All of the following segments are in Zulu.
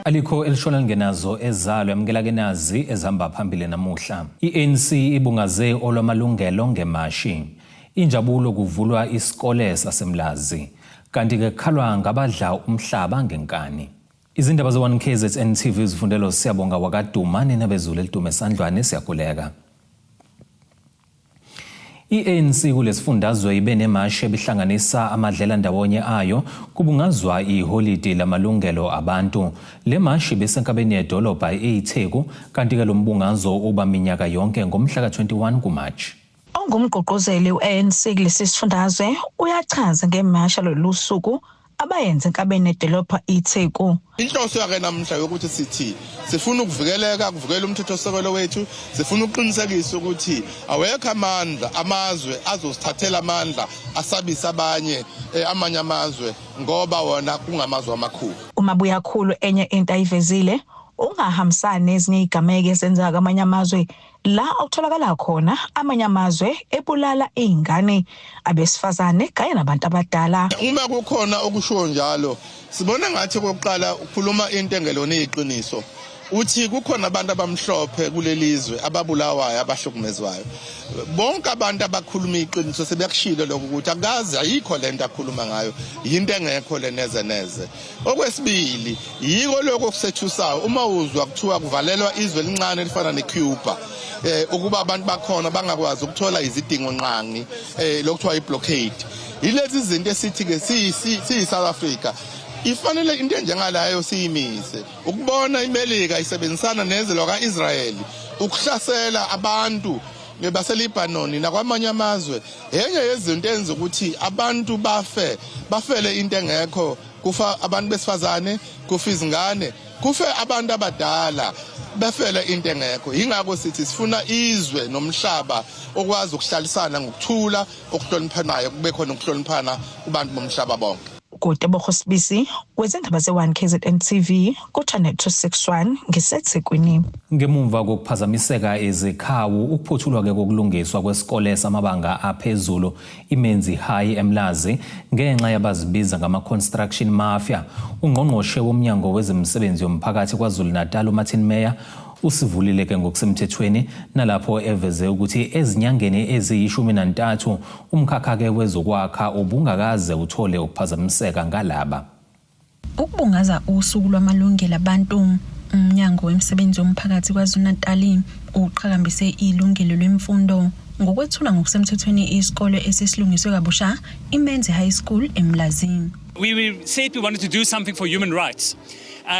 Alikho elishona lingenazo ezalo. Yamukela ke nazi ezihamba phambili namuhla. I-ANC ibungaze olwamalungelo ngemashi. Injabulo kuvulwa isikole saseMlazi. Kanti ke kukhalwa ngabadla umhlaba ngenkani. Izindaba ze-1 KZN TV zifundelwa Siyabonga wakaDuma ninabezulu elidume esandlwane siyakhuleka. I-ANC kulesifundazwe ibe nemashi ebihlanganisa amadlelandawonye ayo kubungazwa iholidi lamalungelo abantu. Le mashi ibisenkabeni yedolobha iTheku kanti-ke lo mbungazo uba minyaka yonke ngomhla ka-21 kuMarch. Ongumgqugquzeli u-ANC kulesi sifundazwe uyachaza ngemashi lolu suku abayenze enkabeni yedolobha iTheku. Inhloso yake namhla yokuthi sithi sifuna ukuvikeleka, kuvikela umthethosisekelo wethu, sifuna ukuqinisekisa ukuthi awekho amandla amazwe azosithathela amandla asabise abanye amanye amazwe ngoba wona kungamazwe amakhulu. UMabuyakhulu enye into ayivezile ungahambisani nezinye izigameko ezenzeka kwamanye amazwe la okutholakala khona amanye amazwe ebulala izingane, abesifazane kanye nabantu abadala. Uma kukhona okushiwo njalo, sibona ngathi okokuqala ukhuluma into engelona iqiniso. Uthi kukhona abantu abamhlophe kuleli zwe ababulawayo, abahlukumezwayo. Bonke abantu abakhuluma iqiniso sebekushilo lokho ukuthi akaze ayikho lento akhuluma ngayo, yinto engekho le neze neze. Okwesibili, yiko lokho okusethusayo uma uzwa kuthiwa kuvalelwa izwe elincane elifana neCuba, ukuba abantu bakhona bangakwazi ukuthola izidingo nqangi, lokuthiwa i-blockade. Yilezi zinto esithi-ke siyi-South Africa ifanele into enjengalayo siyimise. Ukubona iMelika isebenzisana nezwe lwaka-Israyeli ukuhlasela abantu baseLebanon nakwamanye amazwe, enye yezinto enza ukuthi abantu bafe, bafele into engekho. Kufa abantu besifazane, kufa izingane, kufe abantu abadala, befele into engekho. Yingakho sithi sifuna izwe nomhlaba okwazi ukuhlalisana ngokuthula okuhloniphanayo, kube khona ukuhloniphana kubantu bomhlaba bonke. Kutebogo Sibisi wezindaba ze-1 KZN TV ku-Channel 261 ngiseThekwini. Ngemumva kokuphazamiseka izikhawu, ukuphothulwa-ke kokulungiswa kwesikole samabanga aphezulu iMenzi High eMlazi ngenxa yabazibiza ngama-construction mafia, uNgqongqoshe woMnyango wezeMisebenzi yoMphakathi KwaZulu-Natal uMartin Meyer usivulile ke ngokusemthethweni nalapho eveze ukuthi ezinyangeni eziyishumi nantathu umkhakha-ke wezokwakha ubungakaze uthole ukuphazamiseka ngalaba. Ukubungaza usuku lwamalungelo abantu, uMnyango weMisebenzi yoMphakathi KwaZulu-Natal uqhakambise ilungelo lwemfundo ngokwethula ngokusemthethweni isikole esesilungiswe kabusha iMenzi High School eMlazi. We said we wanted to do something for human rights.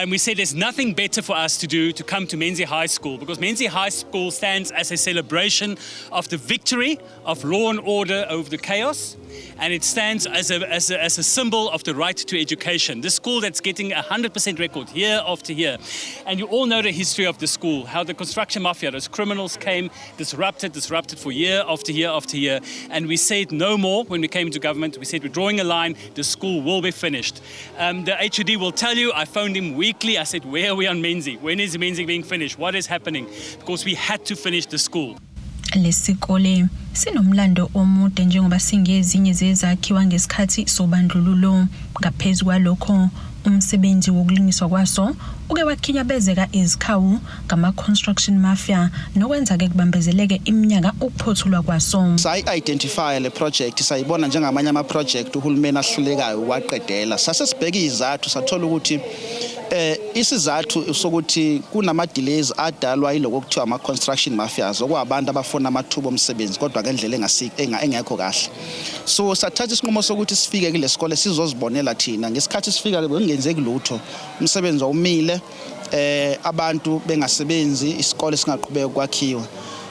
We said there's nothing better for us to do to come to Menzi High School, because Menzi High School stands as a celebration of the victory of law and order over the chaos, and it stands as a symbol of the right to education. The school that's getting a 100% record year after year. And you all know the history of the school, how the construction mafia, those criminals came, disrupted, disrupted for year after year after year. And we said no more when we came into government. We said we're drawing a line, the school will be finished. The HOD will tell you, I phoned him weekly. I said, "Where are we on Menzi? When is Menzi being finished? What is happening?" Because we had to finish the school. Lesikole sinomlando omude njengoba singezinye zezakhiwa ngesikhathi sobandlululo. Ngaphezu kwalokho, umsebenzi wokulungiswa kwaso uke wakhinyabezeka izikhawu ngama-construction mafia nokwenza-ke kubambezeleke iminyaka ukuphothulwa kwaso. Sayi-identify le project, sayibona njengamanye ama-project uhulumeni ahlulekayo ukwaqedela. Sase sibheka izizathu, sathola ukuthi isizathu sokuthi kunama delays adalwa yiloko okuthiwa ama construction mafias, okwabantu abafuna amathuba omsebenzi kodwa ngendlela engekho kahle. So sathatha isinqumo sokuthi sifike kule sikole sizozibonela thina. Ngesikhathi sifika bekungenzeki lutho, umsebenzi wawumile, abantu bengasebenzi, isikole singaqhubeka ukwakhiwa.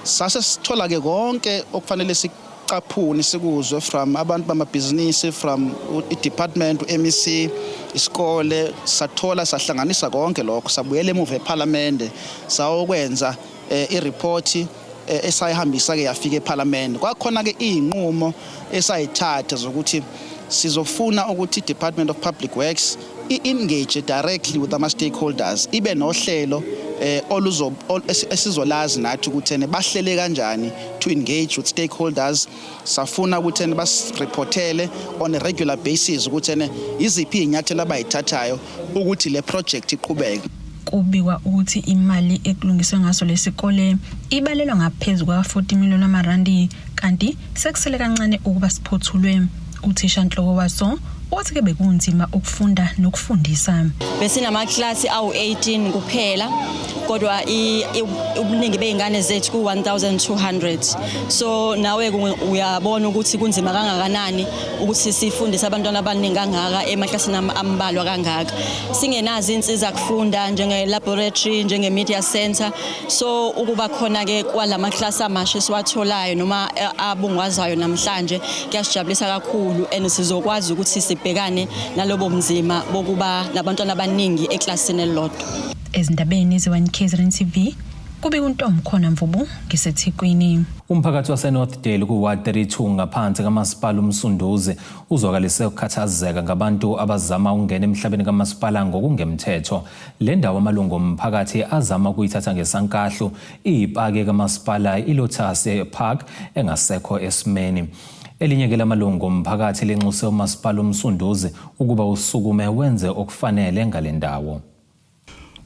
Sase sithola ke konke okufanele sikucaphune, sikuzwe from abantu bamabhizinisi, from i-department, u-MEC, isikole. Sathola, sahlanganisa konke lokho, sabuyela emuva ePhalamende, sawokwenza i-report esayihambisa ke yafika ePhalamende. Kwakhona ke izinqumo esayithatha zokuthi sizofuna ukuthi i-Department of Public Works i-engage directly with ama stakeholders, ibe nohlelo oluzo esizolazi nathi ukuthi ene bahlele kanjani to engage with stakeholders. Safuna ukuthi ene basireportele on a regular basis ukuthi ene iziphi izinyathelo abayithathayo ukuthi le project iqhubeke. Kubikwa ukuthi imali ekulungiswe ngaso lesikole ibalelwa ngaphezu kwa-40 million amarandi kanti sekusele kancane ukuba siphothulwe. Uthishanhloko waso uthi ke bekunzima ukufunda nokufundisa. Besinamaklasi awu-18 kuphela kodwa ubuningi bey'ngane zethu ku-1200, so nawe uyabona ukuthi kunzima kangakanani ukuthi sifundise abantwana abaningi kangaka emaklasini ambalwa kangaka, singenazo insiza kufunda njenge-laboratory, njenge-media center. So ukuba khona-ke kwalamaklasi amasha esiwatholayo noma abungwazayo namhlanje kuyasijabulisa kakhulu and sizokwazi ukuthi sibhekane nalobo mzima bokuba nabantwana abaningi eklasini elilodwa. Ezindabeni ze-1 KZN TV, kube uNtomkhona Mvubu ngiseThekwini. Umphakathi waseNorthdale ku-Ward 32 ngaphansi kaMasipala uMsunduzi uzwakalise ukukhathazeka ngabantu abazama ukungena emhlabeni kamasipala ngokungemthetho. Le ndawo amalungu omphakathi azama ukuyithatha ngesankahlu iyipaki kamasipala iLotus Park engasekho esimeni. Elinye-ke lamalungu omphakathi linxuse uMasipala uMsunduzi ukuba usukume wenze okufanele ngale ndawo.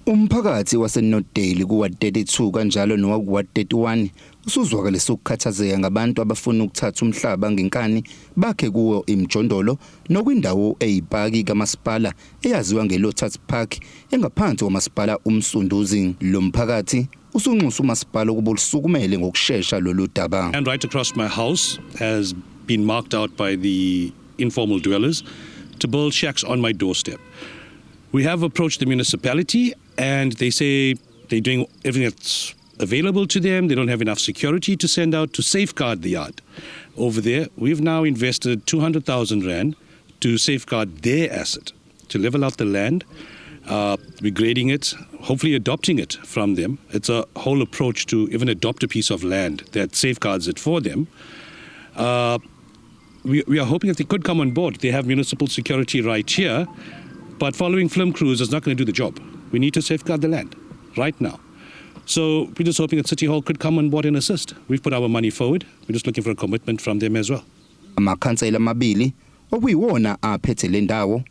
Umphakathi waseNorthdale kuWard 32 kanjalo nowakuWard 31 usuzwakalisa ukukhathazeka ngabantu abafuna ukuthatha umhlaba ngenkani bakhe kuwo imijondolo nokwindawo eyipaki kamasipala eyaziwa ngeLotus Park engaphansi kwamasipala uMsunduzi. Lo mphakathi usunxusa umasipala ukuba ulusukumele ngokushesha lolu daba. And right across my house has been marked out by the informal dwellers to build shacks on my doorstep. We have approached the municipality and they say they're doing everything that's available to them. They don't have enough security to send out to safeguard the yard. Over there, we've now invested 200,000 Rand to safeguard their asset, to level out the land. We're grading it, hopefully adopting it from them. It's a whole approach to even adopt a piece of land that safeguards it for them. We are hoping that they could come on board. They have municipal security right here, but following film crews is not going to do the job. We need to safeguard the land right now. So we're just hoping that City Hall could come on board and assist. We've put our money forward. We're just looking for a commitment from them as well. Amakhansela amabili okuyiwona aphethe le ndawo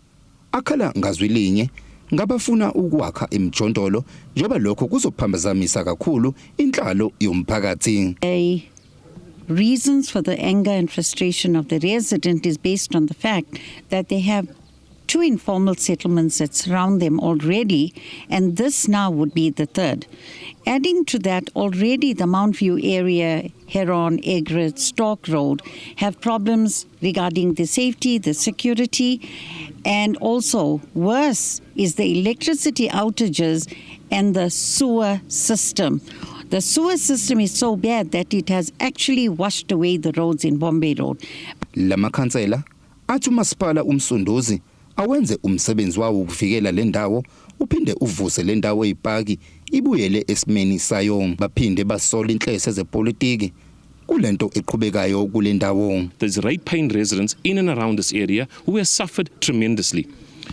akhala ngazwi linye ngabafuna ukwakha imijondolo njengoba lokho kuzophambazamisa kakhulu inhlalo yomphakathi. The reasons for the anger and frustration of the resident is based on the fact that they have two informal settlements that surround them already, and this now would be the third. Adding to that, already the Mount View area, Heron, Egret, Stork Road, have problems regarding the safety, the security, and also worse is the electricity outages and the sewer system. The sewer system is so bad that it has actually washed away the roads in Bombay Road. Lamakhansela athi umasipala uMsunduzi awenze umsebenzi wawo ukuvikela le ndawo uphinde uvuse le ndawo eyipaki ibuyele esimeni sayo. Baphinde basola inhlese zepolitiki kulento eqhubekayo kule ndawo. There's rate-paying residents in and around this area who have suffered tremendously.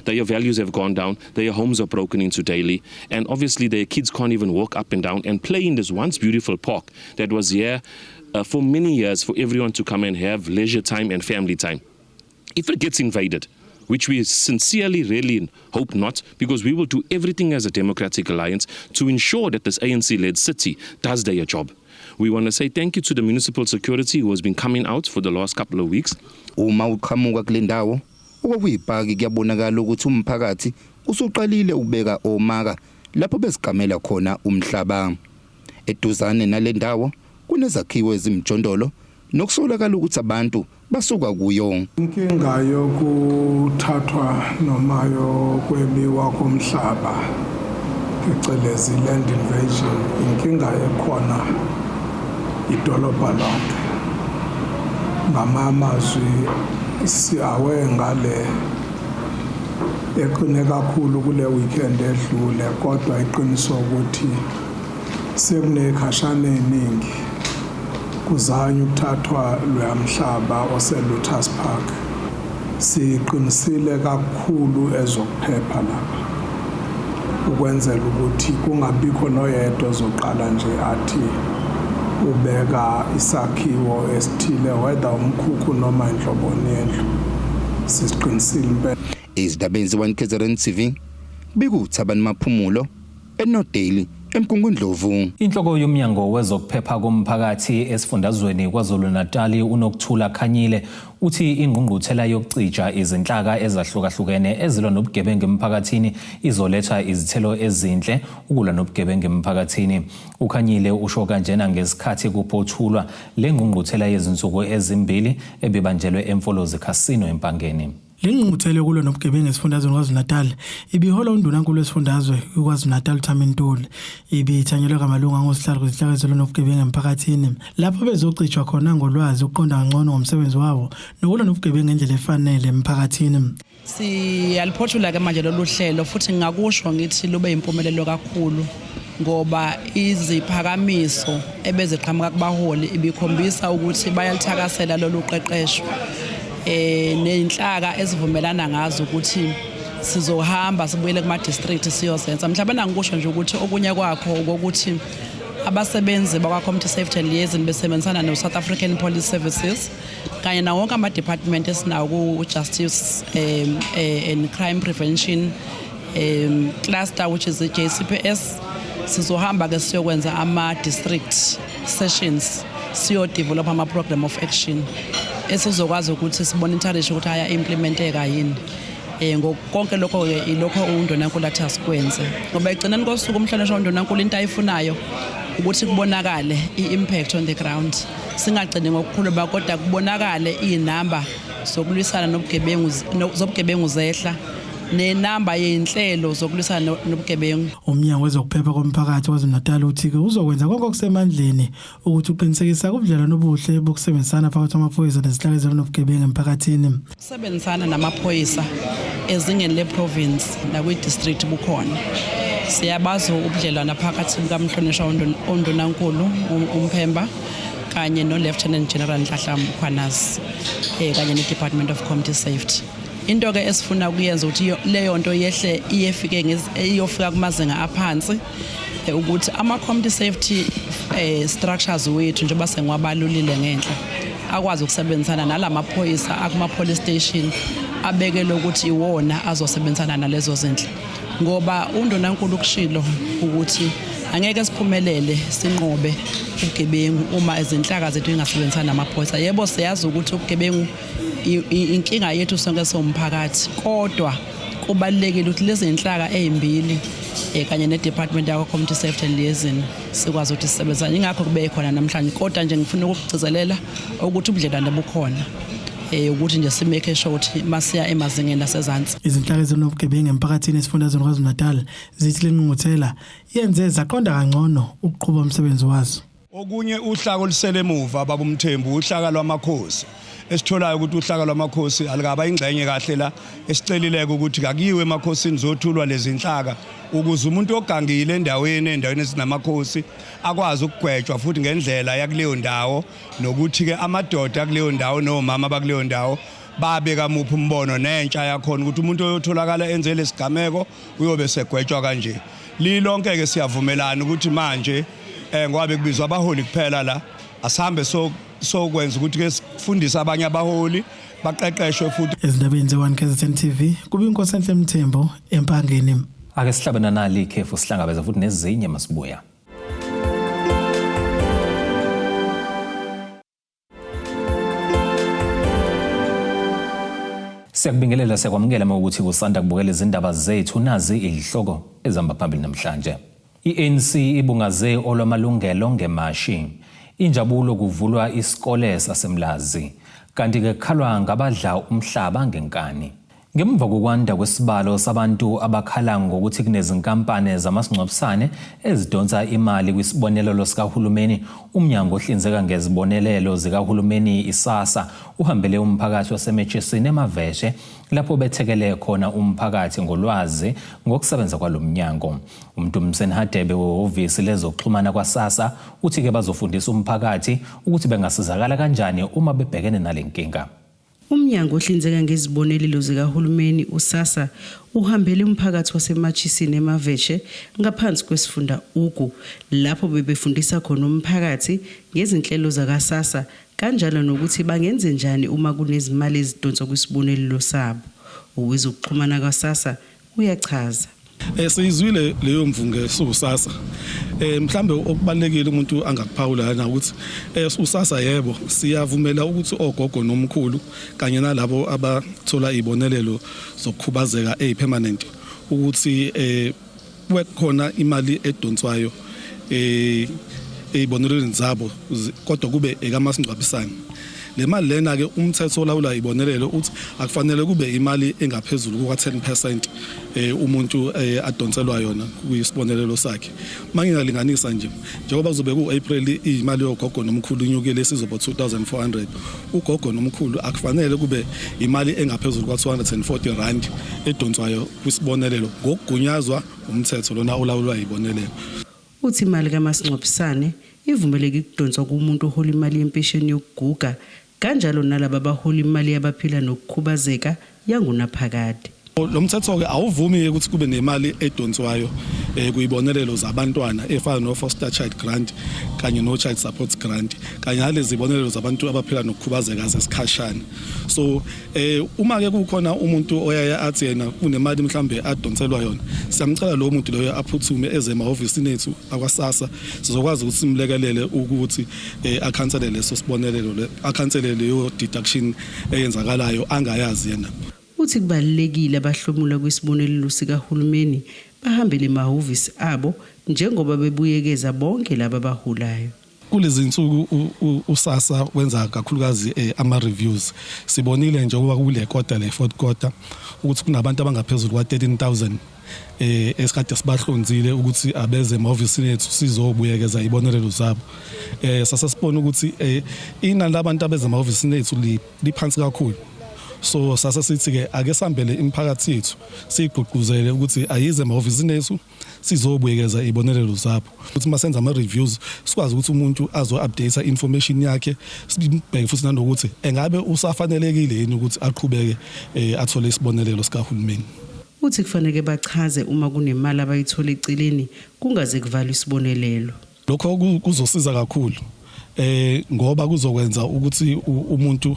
Their values have gone down, their homes are broken into daily, and obviously their kids can't even walk up and down and play in this once beautiful park that was here for many years for everyone to come and have leisure time and family time. If it gets invaded, which we sincerely really hope not, because we will do everything as a Democratic Alliance to ensure that this ANC-led city does their job. We want to say thank you to the municipal security who has been coming out for the last couple of weeks. Uma uqhamuka kule ndawo okwakuyipaki kuyabonakala ukuthi umphakathi usuqalile ukubeka omaka lapho bezigamela khona umhlaba. Eduzane nale ndawo kunezakhiwo ezimjondolo nokusolakala ukuthi abantu basuka kuyo. Inkinga yokuthathwa noma yokwebiwa komhlaba, phecelezi land invasion, inkinga ekhona idolobha lonke. Ngamamazwi siyawe ngale eqine kakhulu kule weekend edlule, kodwa iqiniso ukuthi sekunekhashana eningi kuzanywa ukuthathwa loyamhlaba oseLotus Park. Siqinisile kakhulu ezokuphepha lapha ukwenzela ukuthi kungabikho noyedwa ozoqala nje athi ubeka isakhiwo esithile, whether umkhukhu noma inhloboni yendlu. Sisiqinisile impela. Izindabeni ze-1 KZN TV, bikuthabani Maphumulo. eNorthdale eMgungundlovu. Inhloko yomnyango wezokuphepha komphakathi esifundazweni KwaZulu-Natali uNokuthula Khanyile uthi ingqungquthela yokucija izinhlaka ezahlukahlukene ezilwa nobugebengu emphakathini izoletha izithelo ezinhle ukulwa nobugebengu emphakathini. UKhanyile usho kanjena ngesikhathi kuphothulwa le ngqungquthela yezinsuku ezimbili ebibanjelwe eMfolozi Casino eMpangeni. Le ngqungquthela yokulwa nobugebengu esifundazweni KwaZulu-Natal ibiholwa uNdunankulu wesifundazwe KwaZulu-Natal uThami Ntuli. Ibithanyelwe ngamalungu angosihlalo kwezinhlaka ezilwa nobugebengu emphakathini lapho bezocijwa khona ngolwazi ukuqonda kangcono ngomsebenzi wabo nokulwa nobugebengu ngendlela efanele emphakathini. Siyaliphothula-ke manje lolu hlelo futhi ngingakusho ngithi lube yimpumelelo kakhulu ngoba iziphakamiso ebeziqhamuka kubaholi ibikhombisa ukuthi bayalithakasela lolu qeqesho eh nezinhlaka ezivumelana ngazo ukuthi sizohamba sibuyele kuma district siyozenza mhlawumbe nangikusho nje ukuthi okunye kwakho ukuthi abasebenzi bakwa Community Safety and Liaison besebenzisana no South African Police Services kanye nawo wonke ama department esinawo ku Justice um, and Crime Prevention um, cluster which is the JCPS sizohamba ke siyokwenza ama district sessions siyodevelop ama program of action esizokwazi ukuthi simonitorishe ukuthi aya implementeka yini eh ngokonke lokho ke ilokho uNdunankulu athi asikwenze ngoba egcineni kosuku umhlonishwa uNdunankulu into ayifunayo ukuthi kubonakale i-impact on the ground singagcini ngokukhuluma kodwa kubonakale iy'namba zokulwisana nobugebengu zobugebengu zehla nenamba yey'nhlelo zokulwisana nobugebengu. Umnyango wezokuphepha komphakathi KwaZulu-Natal uthi-ke uzokwenza konke okusemandleni ukuthi uqinisekisa ubudlelwano obuhle bokusebenzisana phakathi kwamaphoyisa nezinhlaka ezilwa nobugebengu emphakathini. Ukusebenzisana namaphoyisa ezingeni le-province nakwi-district bukhona. Siyabazi ubudlelwano phakathi bukamhlonishwa uNdunankulu uMphemba kanye no-Lieutenant General Nhlanhla Mkhwanazi kanye ne-Department of Community Safety. Into ke esifuna ukuyenza ukuthi leyo nto yehle iyefike iyofika kumazinga aphansi ukuthi ama community safety structures wethu njengoba sengiwabalulile ngenhla akwazi ukusebenzisana nalamaphoyisa akuma police station abekelwe ukuthi iwona azosebenzisana nalezo zinhla ngoba uNdunankulu kushilo ukuthi angeke siphumelele sinqobe ubugebengu uma izinhlaka zethu ingasebenzisana namaphoyisa. Yebo siyazi ukuthi ubugebengu inkinga yethu sonke siwumphakathi kodwa kubalulekile ukuthi lezi zinhlaka ezimbili kanye ne-department yakwa Community Safety and Liaison sikwazi ukuthi sisebenzisane ingakho kube khona namhlanje kodwa nje ngifuna ukugcizelela ukuthi ubudlelwane bukhona ukuthi nje simake sure ukuthi masiya emazingeni asezansi. Izinhlaka ezinobugebengu emphakathini esifundazweni KwaZulu-Natal zithi lengqungquthela yenze zaqonda kangcono ukuqhuba umsebenzi wazo. Okunye uhlaka olusele emuva baba uMthembu uhlaka lwamakhosi esitholayo ukuthi uhlaka lwamakhosi alikaba ingxenye kahle la esicelileke ukuthi kakuyiwe emakhosini zothulwa lezi nhlaka ukuze umuntu ogangile endaweni endaweni ezinamakhosi akwazi ukugwetshwa futhi ngendlela yakuleyo ndawo nokuthi ke amadoda akuleyo ndawo nomama bakuleyo ndawo babeka muphi umbono nentsha yakhona ukuthi umuntu oyotholakala enze lesigameko uyobe segwetshwa kanje. Lilonke ke siyavumelana ukuthi manje ngoba bekubizwa abaholi kuphela la asihambe sokwenza ukuthi ke sifundise abanye abaholi baqeqeshwe futhi. Ezindabeni ze-1 KZN TV kube inkosi enhle Mthembu eMpangeni. Ake sihlabe nanali ikhefu sihlangabeze futhi nezinye masibuya. Siyakubingelela siyakwamukela uma ukuthi kusanda kubukela izindaba zethu nazi izihloko ezihamba phambili namhlanje. I-ANC ibungaze olwamalungelo ngemashi. Injabulo kuvulwa isikole saseMlazi. Kanti-ke kukhalwa ngabadla umhlaba ngenkani. Ngemva kokwanda kwesibalo sabantu abakhala ngokuthi kunezinkampani zamasingcwabisane ezidonsa imali kwisibonelelo sikahulumeni, umnyango ohlinzeka ngezibonelelo zikahulumeni iSASSA uhambele umphakathi waseMetshesini eMaveshe lapho bethekele khona umphakathi ngolwazi ngokusebenza kwalo mnyango. UMdumiseni Hadebe wehhovisi lezokuxhumana kwaSASSA uthi-ke bazofundisa umphakathi ukuthi bengasizakala kanjani uma bebhekene nale nkinga. Umnyango ohlinzeka ngezibonelelo zikahulumeni uSASSA uhambele umphakathi waseMatjhisini eMaveshe ngaphansi kwesifunda Ugu lapho bebefundisa khona umphakathi ngezinhlelo zakaSASSA kanjalo nokuthi bangenzenjani uma kunezimali ezidonswa kwisibonelelo sabo. Owezokuxhumana kwaSASSA uyachaza. Siyizwile leyo mvunge siwuSASSA. Mhlambe okubalekile umuntu angakuphawula lana ukuthi uSASSA yebo siyavumela ukuthi ogogo nomkhulu kanye nalabo abathola izibonelelo zokukhubazeka ezipermanent ukuthi kube khona imali edonswayo ey'bonelelweni zabo kodwa kube ekamasingcwabisane. Le mali lena ke umthetho olawula ibonelelo uthi akufanele kube imali engaphezulu kuka 10% umuntu adonselwa yona kuyisibonelelo sakhe. Mangingalinganisa nje njengoba kuzobe ku-April imali yogogo nomkhulu inyukile sizoba 2400, ugogo nomkhulu akufanele kube imali engaphezulu kwa 240 rand edonswayo kwisibonelelo ngokugunyazwa umthetho lona olawulwa ibonelelo. Uthi imali kamasingcwabisane ivumeleke ukudonswa kumuntu ohola imali yempesheni yokuguga kanjalo nalaba abahola imali yabaphila nokukhubazeka yangunaphakade. Lo mthetho-ke awuvumi ukuthi kube nemali edonswayo kuyibonelelo zabantwana efana no-foster child grant kanye no-child support grant kanye nalezi zibonelelo zabantu abaphila nokukhubazeka zesikhashana. So uma-ke kukhona umuntu oyaye athi yena kunemali mhlambe adonselwa yona, siyamcela lowo muntu loyo aphuthume eze emahhovisini ethu akwaSASSA, sizokwazi ukuthi simlekelele ukuthi akhansele leso sibonelelo, akhansele leyo deduction eyenzakalayo angayazi yena. Uthi kubalulekile abahlomula kwisibonelelo sikahulumeni bahambele emahhovisi abo njengoba bebuyekeza bonke laba abaholayo. Kulezi insuku uSASSA wenza kakhulukazi ama reviews. Sibonile njengoba kule quarter, le fourth quarter, ukuthi kunabantu abangaphezulu kwa 13,000 esikade sibahlonzile ukuthi abeze emahhovisini ethu sizobuyekeza ibonelelo zabo. Sasesibona ukuthi inani labantu abeze emahhovisini ethu liphansi kakhulu. So sase sithi ke ake sambele imiphakathi yethu siyigqugquzele ukuthi ayize emahhovisini ethu sizobuyekeza ibonelelo zabo. Ukuthi masenza ama reviews sikwazi ukuthi umuntu azo update information yakhe, sibheke futhi nanokuthi engabe usafanelekile yini ukuthi aqhubeke athole isibonelelo sikahulumeni. Uthi kufanele bachaze uma kunemali abayithola eceleni kungaze kuvalwe isibonelelo. Lokho kuzosiza kakhulu ngoba kuzokwenza ukuthi umuntu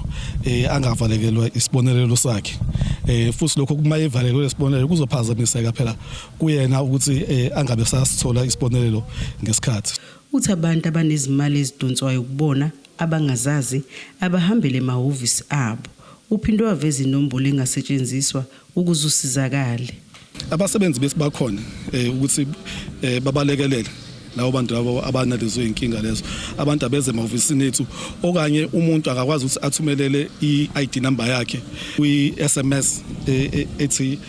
angavalekelwa isibonelelo sakhe. Futhi lokho kuma evalekelwe isibonelelo kuzophazamiseka phela kuyena ukuthi angabe sasithola isibonelelo ngesikhathi. Uthi abantu abanezimali ezidonswayo kubona abangazazi abahambele emahhovisi abo. Uphinde waveza inombolo engasetshenziswa ukuze usizakale. Abasebenzi besibakhona ukuthi babalekelele labo bantu labo abanalezo inkinga lezo, abantu abeze emahhovisini ethu, okanye umuntu akakwazi ukuthi athumelele i-ID number yakhe kwi-SMS ethi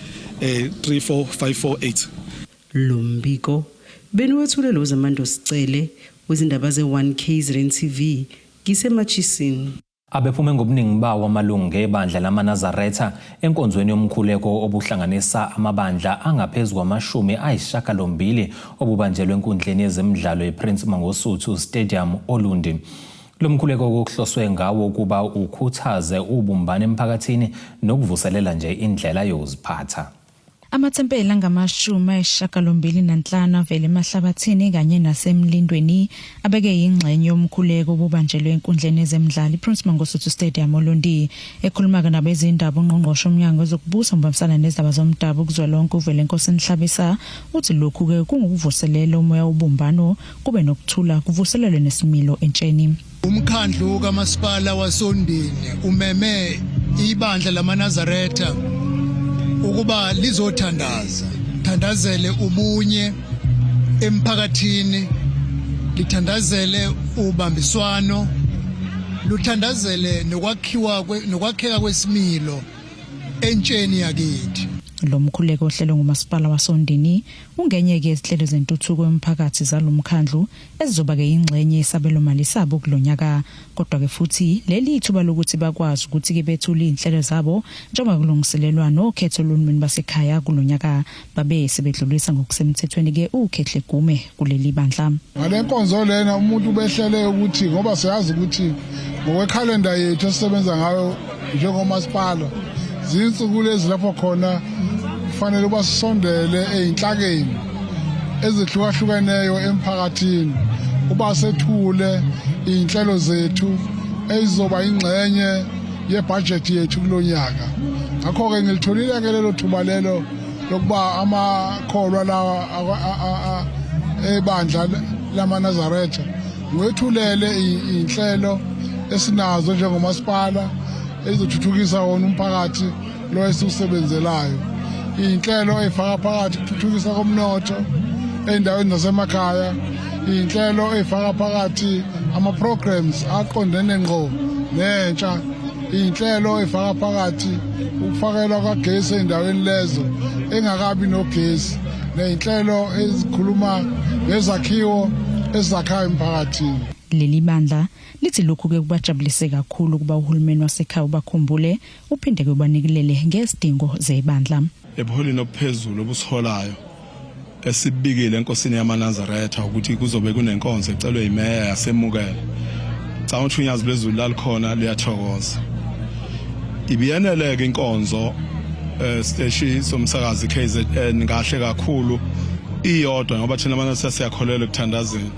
34548. Lo mbiko beniwethule lo Zamando Sicele wezindaba ze-1 KZN TV ngiseMachisini. Abephume ngobuningi bawo amalungu ebandla lamaNazaretha enkonzweni yomkhuleko obuhlanganisa amabandla angaphezu kwama-80 obubanjelwe enkundleni yezemidlalo ePrince Mangosuthu Stadium Olundi. Lo mkhuleko okuhloswe ngawo ukuba ukhuthaze ubumbano emphakathini nokuvuselela nje indlela yokuziphatha. Amathempeli angama-85 avele emahlabathini kanye nasemlindweni abeke yingxenye yomkhuleko obubanjelwe enkundleni yezemidlalo iPrince Mangosuthu Stadium Olundi. Ekhuluma-ke nabezindaba ungqongqoshe umnyango wezokubusa ngobambisana nezindaba zomdabu kuzwelonke uVelenkosini Hlabisa uthi lokhu-ke kungukuvuselela umoya wobumbano kube nokuthula kuvuselelwe nesimilo entsheni. Umkhandlu kamasipala wasoNdini umeme ibandla lamaNazaretha ukuba lizothandaza, thandazele ubunye emphakathini, lithandazele ubambiswano, luthandazele nokwakhiwa nokwakheka kwesimilo entsheni yakithi. Lo mkhuleko ohlelwe ngumasipala wasoNdini ungenye-ke yezinhlelo zentuthuko yomphakathi zalo mkhandlu ezizoba-ke yingxenye yesabelomali sabo kulo nyaka. Kodwa-ke futhi leli ithuba lokuthi bakwazi ukuthi-ke bethule iy'nhlelo zabo njengoba kulungiselelwa nokhetho lohulumeni basekhaya kulo nyaka, babe sebedlulisa ngokusemthethweni-ke uKhehle Gume kuleli bandla. Ngale nkonzo lena umuntu ubehlele ukuthi ngoba siyazi ukuthi ngokwekhalenda yethu esisebenza ngayo njengomasipala zinsuku lezi lapho khona kufanele uba sisondele ey'nhlakeni ezihlukahlukeneyo emphakathini uba sethule iy'nhlelo zethu ezizoba ingxenye yebhajethi yethu kulo nyaka. Ngakho-ke ngilitholile-ke lelo thuba lelo lokuba amakholwa lawa ebandla lamaNazaretha ngiwethulele inhlelo esinazo njengomasipala ezothuthukisa wona umphakathi lo esiwusebenzelayo. Iy'nhlelo ey'faka phakathi ukuthuthukisa komnotho ey'ndaweni zasemakhaya, iy'nhlelo ey'faka phakathi ama-programs aqondene ngqo nentsha, iy'nhlelo ey'faka phakathi ukufakelwa kwagesi ey'ndaweni lezo engakabi nogesi, ney'nhlelo ezikhuluma ngezakhiwo ezakhayo emphakathini. Leli bandla lithi lokhu-ke kubajabulise kakhulu ukuba uhulumeni wasekhaya ubakhumbule uphinde-ke ubanikelele ngezidingo zebandla. Ebuholini obuphezulu obusiholayo esibikile enkosini yamaNazaretha ukuthi kuzobe kunenkonzo ecelwe imeya yasemukela. Cha ukuthi unyazi lwezulu lalikhona liyathokoza. Ibiyeneleke inkonzo siteshi somsakazi KZN kahle kakhulu iyodwa ngoba thina abantu siyakholelwa ekuthandazeni.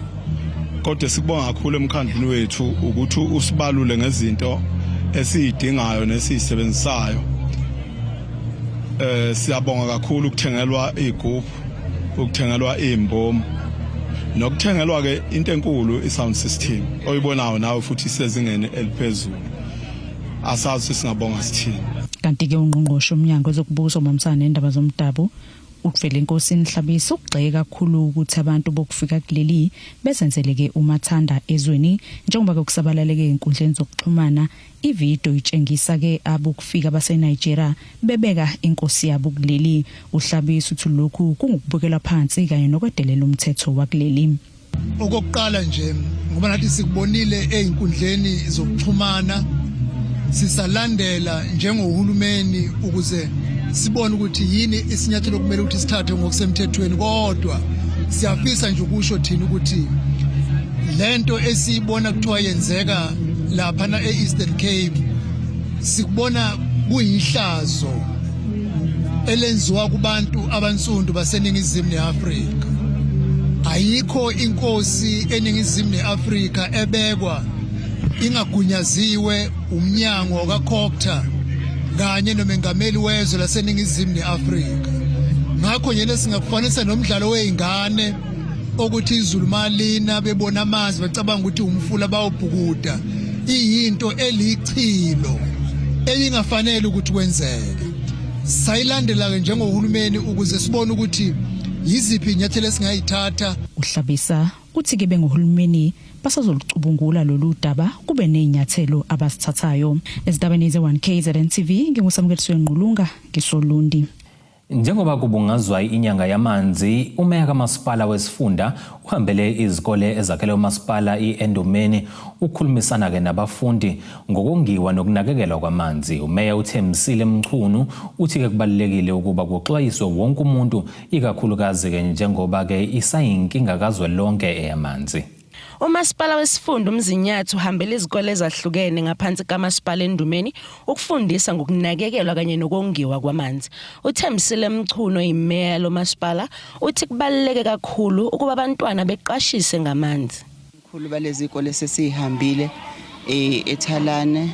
Kodwa sikubonga kakhulu emkhandlwini wethu ukuthi usibalule ngezinto esiyidingayo nesiyisebenzisayo. Siyabonga kakhulu ukuthengelwa igubhu, ukuthengelwa izimbomu nokuthengelwa ke into enkulu i-sound system oyibonayo nawe futhi isezingeni eliphezulu. Asazi singabonga sithini. Kanti-ke ungqongqoshe umnyango wezokubusa ubambisana nendaba zomdabu uVelenkosini Hlabisa ugxeke kakhulu ukuthi abantu bokufika kuleli bezenzeleke umathanda ezweni njengoba ke kusabalaleke ezinkundleni zokuxhumana ividiyo itshengisa ke abokufika baseNigeria bebeka inkosi yabo kuleli. UHlabisa uthi lokhu kungukubukela phansi kanye nokwedelela umthetho wakuleli. Okokuqala nje ngoba nathi sikubonile ezinkundleni zokuxhumana, sisalandela njengohulumeni ukuze sibone ukuthi yini isinyathelo okumele ukuthi sithathe ngokusemthethweni, kodwa siyafisa nje ukusho thina ukuthi lento esiyibona kuthiwa yenzeka laphana e-Eastern Cape sikubona kuyihlazo elenziwa kubantu abansundu baseNingizimu neAfrika. Ayikho inkosi eNingizimu neAfrika ebekwa ingagunyaziwe umnyango kaCogta kanye nomengameli wezwe laseNingizimu neAfrika. Ngakho nje singakufanisa nomdlalo weingane okuthi izulu malina bebona amanzi becabanga ukuthi umfula bawubhukuda, iyinto elichilo elingafanele ukuthi kwenzeke. Sayilandela ke njengohulumeni ukuze sibone ukuthi yiziphi inyathelo esingayithatha. UHlabisa uthi ke benguhulumeni basazolucubungula lolu daba kube nezinyathelo abasithathayo. Ezindabeni ze-1 KZN TV nginguSamukeliswe Ngqulunga ngisolundi. Njengoba kubungazwa inyanga yamanzi, umeya kamasipala wesifunda uhambele izikole ezakhele umasipala i-Endumeni ukukhulumisana-ke nabafundi ngokongiwa nokunakekelwa kwamanzi. Umeya uThembisile Mchunu uthi-ke kubalulekile ukuba kuxwayiswe wonke umuntu, ikakhulukazi-ke njengoba-ke isayinkinga kazwelonke eyamanzi. Umasipala wesifunda uMzinyathi uhambela izikole ezahlukene ngaphansi kamasipala Endumeni ukufundisa ngokunakekelwa kanye nokongiwa kwamanzi. UThembisile Mchunu imeya lomasipala uthi kubaluleke kakhulu ukuba abantwana beqwashise ngamanzi. Khulu balezi zikole sesihambile eThalane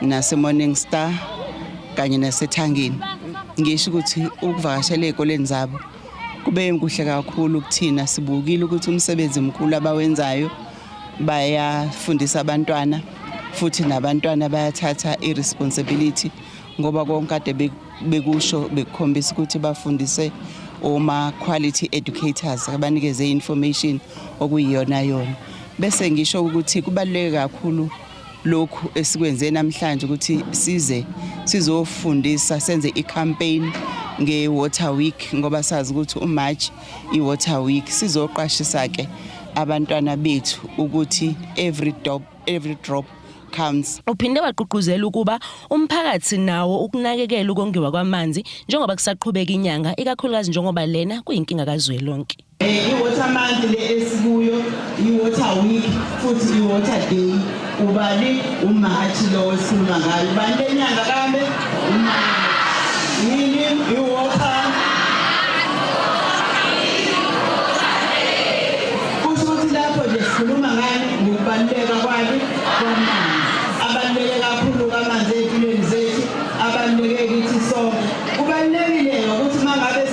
nase Morning Star kanye nasethangeni. Ngisho ukuthi ukuvakashela ezikoleni zabo kube kuhle kakhulu kuthina. Sibukile ukuthi umsebenzi omkhulu abawenzayo, bayafundisa abantwana futhi nabantwana bayathatha i-responsibility ngoba konke kade bekusho bekukhombisa ukuthi bafundise oma quality educators abanikeze information okuyiyona yona. Bese ngisho ukuthi kubaluleke kakhulu lokhu esikwenze namhlanje ukuthi size sizofundisa, senze i-campaign nge-water week ngoba sazi ukuthi uMarch i-water week. Sizoqwashisa ke abantwana bethu ukuthi every drop counts. Uphinde wagqugquzela ukuba umphakathi nawo ukunakekela ukongiwa kwamanzi njengoba kusaqhubeka inyanga, ikakhulukazi njengoba lena kuyinkinga kazwelonke. I-water month le esikuyo, i-water week futhi i-water day, ubani uMarch lo esikhuluma ngayo? Ubani le nyanga kambe? uMarch yini? I-water kusho ukuthi lapho nje sikhuluma ngani? Ngokubaluleka kwani? Kwamanzi. Abaluleke kakhulu amanzi ey'mpilweni zethu, abaluleke kithi sonke. Kubalulekile ukuthi uma ngabe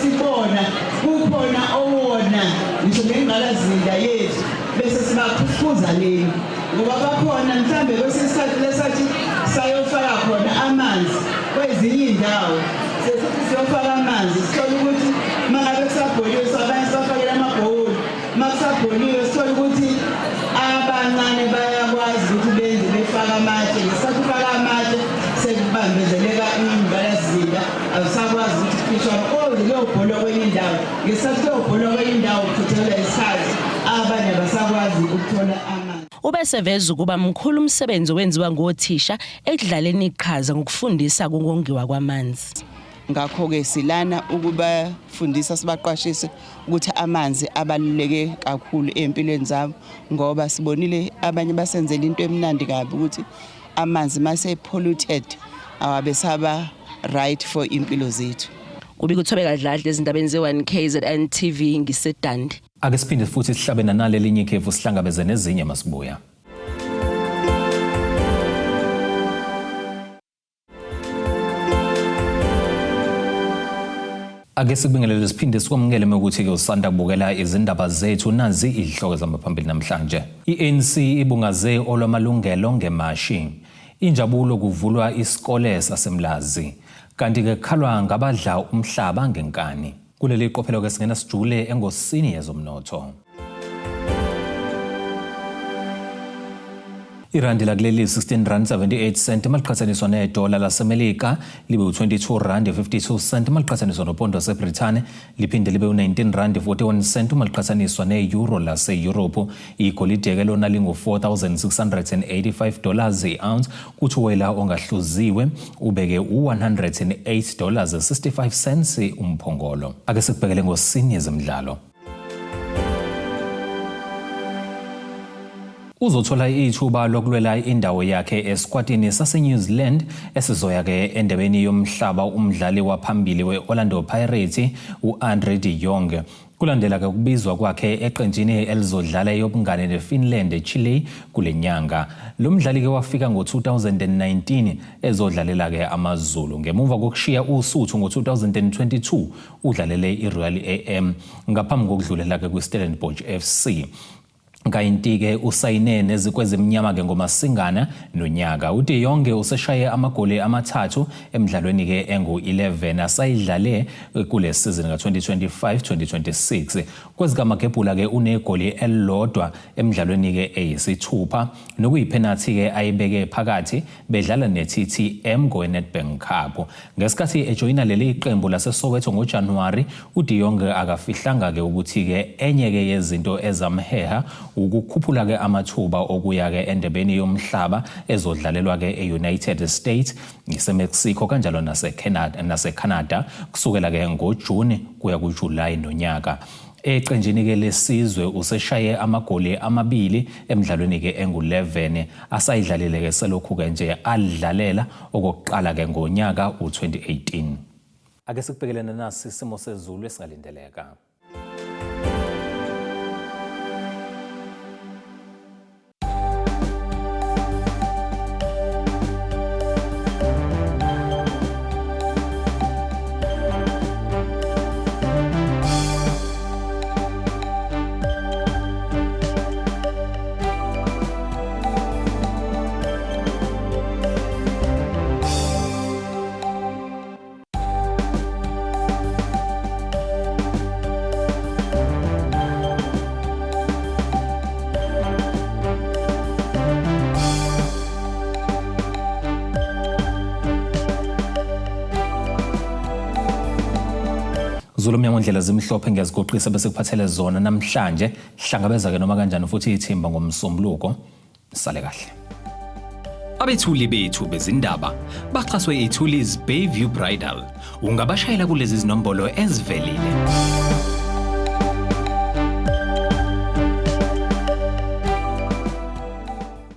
Sikhuzaneni ngoba bakhona mhlambe kwesinye isikhathi lesathi sayofaka khona amanzi kwezinye iy'ndawo, sesithi siyofaka amanzi sithole ukuthi uma ngabe kusabholiwe abanye sibafakela amabhowuli, uma kusabholiwe sithole ukuthi abancane bayakwazi ukuthi benze befake amatshe. Ngesikhathi ufaka amatshe sekubambezeleka ingqalasizinda, awusakwazi ukuthi kukhishwa oze kuyobholwa kwenye indawo. Ngesikhathi kuyobholwa kwenye indawo kuchithelwa isikhathi, abanye abasakwazi ukuthola amanzi. Ubeseveza ukuba mkhulu umsebenzi owenziwa ngothisha ekudlaleni iqhaza ngokufundisa kokongiwa kwamanzi. Ngakho-ke silana ukubafundisa sibaqwashise ukuthi amanzi abaluleke kakhulu ey'mpilweni zabo, ngoba sibonile abanye basenzela into emnandi kabi ukuthi amanzi mase polluted awabe saba right for impilo zethu. Kubika uThobeka Dladla ezindabeni ze-1 KZN TV ngiseDundee. Ake siphinde futhi sihlabe nanali elinye ikhefu sihlangabeze nezinye masibuya. Ake sikubingelele siphinde sikwamukele ukuthi-ke usanda kubukela izindaba zethu nazi izihloko zamaphambili namhlanje. I-ANC ibungaze olwamalungelo ngemashi. Injabulo kuvulwa isikole saseMlazi. Kanti-ke kukhalwa ngabadla umhlaba ngenkani. Kuleli qophelo-ke singena sijule engosini yezomnotho. Irandi lakuleli 16 rand 78 cent maliqhathaniswa nedola laseMelika libe u-22 rand 52 cent maliqhathaniswa nopondo waseBrithani liphinde libe u-19 rand 41 cent uma liqhathaniswa ne-euro lase-Europe. Igolide-ke lona lingu-4685 dollars i-ounce kuthi uwela ongahluziwe ubeke u-108 dollars 65 cents umphongolo. Ake sikubhekele ngosini yezemidlalo. Uzothola ithuba lokulwela indawo yakhe esikwatini saseNew Zealand esizoya-ke endebeni yomhlaba umdlali waphambili we-Orlando Pirates u-Andre de Jong. Kulandela-ke ukubizwa kwakhe eqenjini elizodlala eyobungane neFinland eChile kule nyanga. Lo mdlali-ke wafika ngo-2019 ezodlalela-ke AmaZulu. Ngemuva kokushiya Usuthu ngo-2022 udlalele iRoyal AM ngaphambi kokudlulela-ke kwiStellenbosch FC. Kanti-ke usayine nezikwezimnyama-ke ngoMasingana nonyaka. UDe Jong useshaye amagoli amathathu emidlalweni-ke engu-11 asayidlale kule sizini ka-2025-2026. Kwezikamagebhula-ke unegoli elilodwa emidlalweni-ke eyisithupha nokuyiphenathi-ke ayibeke phakathi bedlala ne-TTM koweNedbank Cup. Ngesikhathi ejoyina leli qembu laseSoweto ngoJanuwari, uDe Jong akafihlanga-ke ukuthi-ke enye-ke yezinto ezamheha ukukhuphula-ke amathuba okuya-ke endebeni yomhlaba ezodlalelwa-ke e-United States, iseMexico kanjalo naseCanada kusukela-ke ngoJuni kuya kuJulayi nonyaka. Eqenjini-ke lesizwe useshaye amagoli amabili emidlalweni-ke engu-11 asayidlalile-ke selokhu-ke nje alidlalela okokuqala-ke ngonyaka u-2018. Ake sikubhekelene nasi isimo sezulu esingalindeleka. Zulu umnyango ndlela zimhlophe ngiyazigoqisa bese kuphathele zona namhlanje hlangabeza ke noma kanjani futhi ithimba ngomsombuluko Sale kahle. Abethuli bethu bezindaba baxhaswe iThuli's Bayview Bridal. Ungabashayela kulezi zinombolo ezivelile.